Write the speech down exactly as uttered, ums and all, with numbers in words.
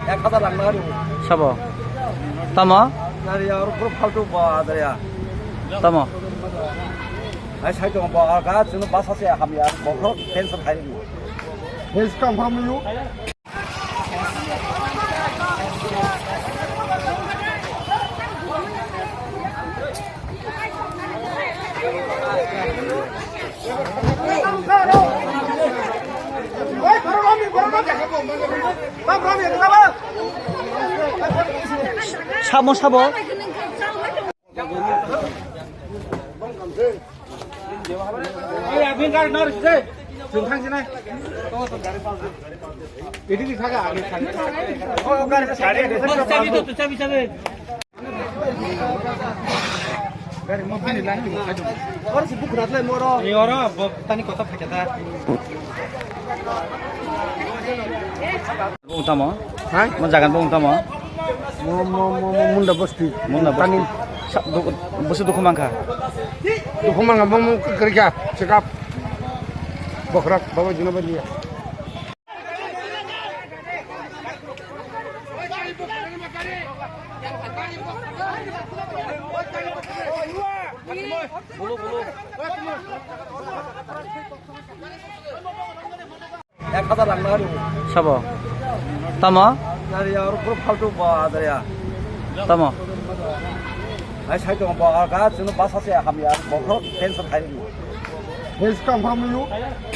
Ek hajar lang nang. Sabo. Tamo? Nari ya, oro pura faltu ba, ada ya. Tamo? Ai, sai tong ba, ga, chunu basa se hamya, bokhok, tension khai ni. Hei, skang phamu. Sabo, sabo. Oro si bukhunatlai moro. Ni oro bo tani kota phaikha ta. Bung tamo? Ha? Mo jagan bung tamo? Mo, mo, mo, mo, Munda Bosti. Munda Bosti. Tani. Sa-, du-, busu dukhu mangkha? Dukhu mangkha, mo, mo, kwrwikha, chekap. Bokhorok, baba juna baliya. Ek hajar lang nang. Sabo. Tamo? Nari ya, oro pura faltu ba, ada ya. Tamo? Ai, sai tong ba, ga, chunu basa se hamya, bokhok, tension khai ni. Hei, skang phamu.